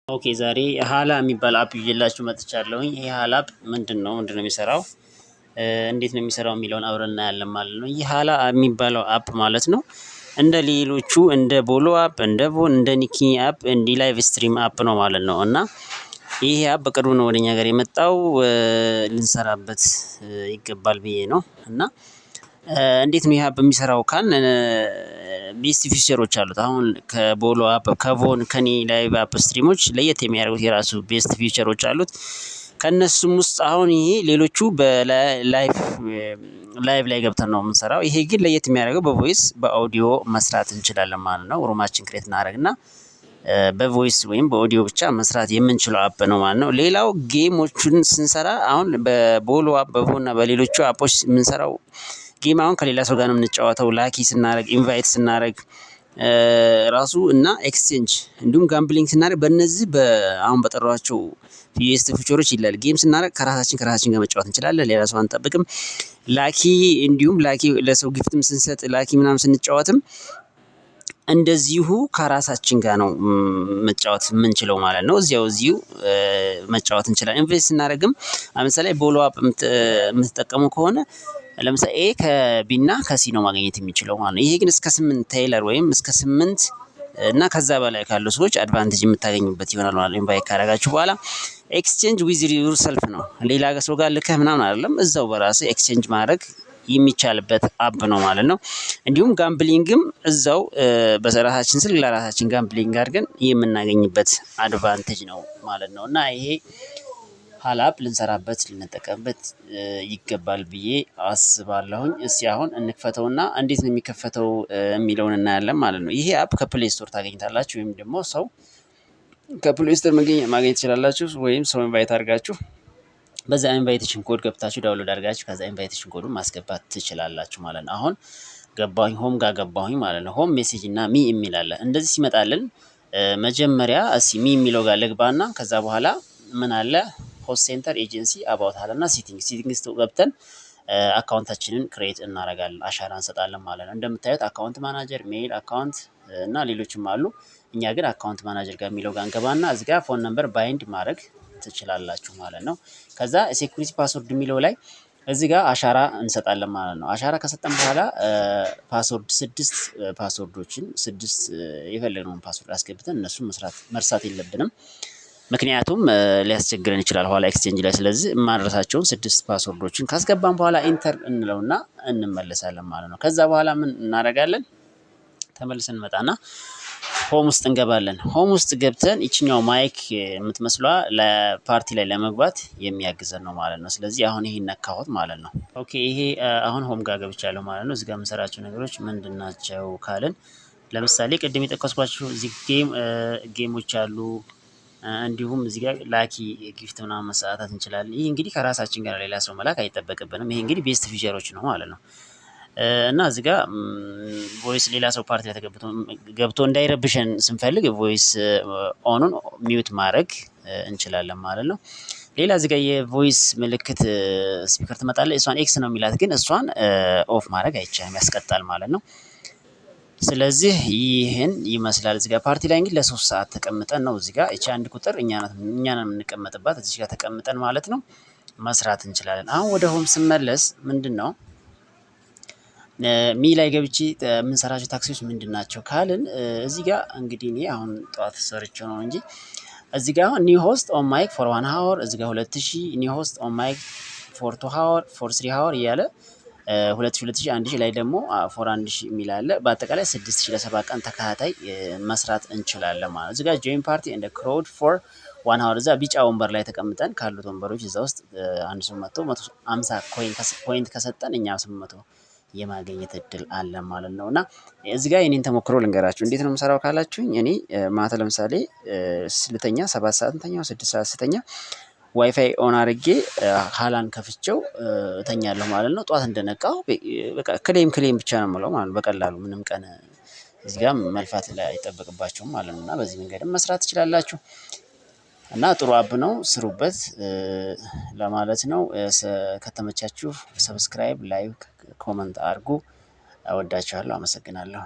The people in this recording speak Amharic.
Okay፣ ዛሬ ሀላ የሚባል app ይዤላችሁ መጥቻለሁኝ። ይሄ ሀላ app ምንድነው? ምንድነው የሚሰራው? እንዴት ነው የሚሰራው የሚለውን አብረን እናያለን ማለት ነው። ይህ ሀላ የሚባለው app ማለት ነው እንደ ሌሎቹ እንደ ቦሎ app፣ እንደ ቮን፣ እንደ ኒኪ app እንዲ live stream app ነው ማለት ነው። እና ይሄ app በቅርቡ ነው ወደኛ ሀገር የመጣው፣ ልንሰራበት ይገባል ብዬ ነው። እና እንዴት ነው ይሄ app የሚሰራው ካልን best feature ኦች አሉት። አሁን ከቦሎ app፣ ከቮን፣ ከኒ live app stream ኦች ለየት የሚያደርጉት የራሱ best feature ኦች አሉት። ከእነሱም ውስጥ አሁን ይሄ ሌሎቹ በ live ላይ ገብተን ነው የምንሰራው። ይሄ ግን ለየት የሚያደርገው በ voice፣ በ audio መስራት እንችላለን ማለት ነው። Room ኣችን create እናደርግና በ voice ወይም በኦዲዮ ብቻ መስራት የምንችለው app ነው ማለት ነው። ሌላው game ኦቹን ስንሰራ አሁን በቦሎ app፣ በቮን እና በሌሎቹ app ኦች የምንሰራው game አሁን ከሌላ ሰው ጋር ነው የምንጫወተው። Lucky ስናደርግ፣ invite ስናደርግ ራሱ እና exchange እንዲሁም gambling ስናደርግ በእነዚህ አሁን በጠሯቸው best feature ኦች ይላል። Game ስናደርግ ከራሳችን ጋር መጫወት እንችላለን። ሌላ ሰው አንጠብቅም። Lucky እንዲሁም lucky ለሰው gift ም ስንሰጥ፣ lucky ምናምን ስንጫወትም እንደዚሁ ከራሳችን ጋር ነው መጫወት የምንችለው ማለት ነው። እዚያው እዚሁ መጫወት እንችላለን። Invite ስናደርግም ለምሳሌ ቦሎ app የምትጠቀሙ ከሆነ ለምሳሌ A ከ B እና ከ C ነው ማግኘት የሚችለው ማለት ነው። ይሄ ግን እስከ 8 tile ወይም እስከ 8 እና ከዛ በላይ ካሉ ሰዎች advantage የምታገኙበት ይሆናል ማለት ነው። Invite ካደረጋችሁ በኋላ exchange with yourself ነው። ሌላ ሰው ጋር ልከህ ምናምን አይደለም፣ እዛው በራስህ exchange ማድረግ የሚቻልበት app ነው ማለት ነው። እንዲሁም gambling ም እዛው በራሳችን ስልክ ለራሳችን gambling አድርገን የምናገኝበት advantage ነው ማለት ነው። እና ይሄ ሀላ app ልንሰራበት፣ ልንጠቀምበት ይገባል ብዬ አስባለሁኝ። እስቲ አሁን እንክፈተውና እንዴት ነው የሚከፈተው የሚለውን እናያለን ማለት ነው። ይሄ app ከ Play Store ታገኝታላችሁ ወይም ደግሞ ሰው ከ Play Store ማግኘት ትችላላችሁ ወይም ሰው invite አድርጋችሁ በዛ invitation code ገብታችሁ download አድርጋችሁ ከዛ invitation code ኡን ማስገባት ትችላላችሁ ማለት ነው። አሁን ገባሁኝ፣ home ጋር ገባሁኝ ማለት ነው። Home፣ message እና me የሚል አለ። እንደዚህ ሲመጣልን መጀመሪያ እስኪ me የሚለው ጋር ልግባና ከዛ በኋላ ምን አለ? Host center፣ agency፣ about አለና setting። Setting ውስጥ ገብተን account ኣችንን create እናደርጋለን፣ አሻራ እንሰጣለን ማለት ነው። እንደምታዩት account manager፣ mail account እና ሌሎችም አሉ። እኛ ግን account manager ጋር የሚለው ጋር እንገባና እዚህ ጋር phone number bind ማድረግ ትችላላችሁ ማለት ነው። ከዛ security password የሚለው ላይ እዚህ ጋር አሻራ እንሰጣለን ማለት ነው። አሻራ ከሰጠን በኋላ password፣ ስድስት password ኦችን፣ ስድስት የፈለግነውን password አስገብተን እነሱን መስራት መርሳት የለብንም። ምክንያቱም ሊያስቸግረን ይችላል ኋላ exchange ላይ። ስለዚህ የማንረሳቸውን ስድስት password ኦችን ካስገባን በኋላ enter እንለውና እንመለሳለን ማለት ነው። ከዛ በኋላ ምን እናደርጋለን? ተመልሰን እንመጣና home ውስጥ እንገባለን። Home ውስጥ ገብተን ይችኛው mic የምትመስሏ ለፓርቲ ላይ ለመግባት የሚያግዘን ነው ማለት ነው። ስለዚህ አሁን ይሄን ነካሁት ማለት ነው። Okay፣ ይሄ አሁን home ጋር ገብቻለሁ ማለት ነው። እዚህ ጋር የምሰራቸው ነገሮች ምንድን ናቸው ካልን ለምሳሌ ቅድም የጠቀስኳቸው እዚህ game ኦች አሉ። እንዲሁም እዚህ ጋር lucky gift ምናምን መሰጣጣት እንችላለን። ይህ እንግዲህ ከራሳችን ጋር፣ ሌላ ሰው መላክ አይጠበቅብንም። ይሄ እንግዲህ best feature ኦች ነው ማለት ነው። እና እዚህ ጋር voice ሌላ ሰው ፓርቲ ላይ ገብቶ እንዳይረብሸን ስንፈልግ voice on ኑን mute ማድረግ እንችላለን ማለት ነው። ሌላ እዚህ ጋር የ voice ምልክት speaker ትመጣለች። እሷን X ነው የሚላት፣ ግን እሷን off ማድረግ አይቻልም፣ ያስቀጣል ማለት ነው። ስለዚህ ይህን ይመስላል። እዚህ ጋር ፓርቲ ላይ እንግዲህ ለ3 ሰዓት ተቀምጠን ነው፣ እዚህ ጋር እቺ አንድ ቁጥር እኛ ነን የምንቀመጥባት፣ እዚህ ጋር ተቀምጠን ማለት ነው መስራት እንችላለን። አሁን ወደ home ስመለስ ምንድን ነው me ላይ ገብቼ የምንሰራቸው task ኦች ምንድን ናቸው ካልን እዚህ ጋር እንግዲህ እኔ አሁን ጠዋት ሰርቼው ነው እንጂ እዚህ ጋር አሁን new host on mic for 1 hour፣ እዚህ ጋር 2000 new host on mic for 2 hour፣ for 3 hour እያለ 2000፣ 2000፣ 1000 ላይ ደግሞ for 1000 የሚል አለ። በአጠቃላይ 6000 ለ7 ቀን ተከታታይ መስራት እንችላለን ማለት ነው። እዚህ ጋር join party and crowd for 1 hour፣ እዛ ቢጫ ወንበር ላይ ተቀምጠን ካሉት ወንበሮች እዛ ውስጥ አንድ ሰው መጥቶ 150 point ከሰጠን እኛ 800 የማግኘት እድል አለ ማለት ነው። እና እዚህ ጋር የኔን ተሞክሮ ልንገራችሁ። እንዴት ነው የምሰራው ካላችሁኝ እኔ ማታ ለምሳሌ ልተኛ 7 ሰዓት እንተኛው፣ 6 ሰዓት ስተኛ WiFi on አድርጌ ሀላን ከፍቼው እተኛለሁ ማለት ነው። ጠዋት እንደነቃሁ በቃ claim claim ብቻ ነው የምለው ማለት ነው። በቀላሉ ምንም ቀን እዚህ ጋር መልፋት ላይ አይጠበቅባችሁም ማለት ነው። እና በዚህ መንገድም መስራት ትችላላችሁ። እና ጥሩ app ነው፣ ስሩበት ለማለት ነው። ከተመቻችሁ subscribe፣ like፣ comment አድርጉ። እወዳችኋለሁ። አመሰግናለሁ።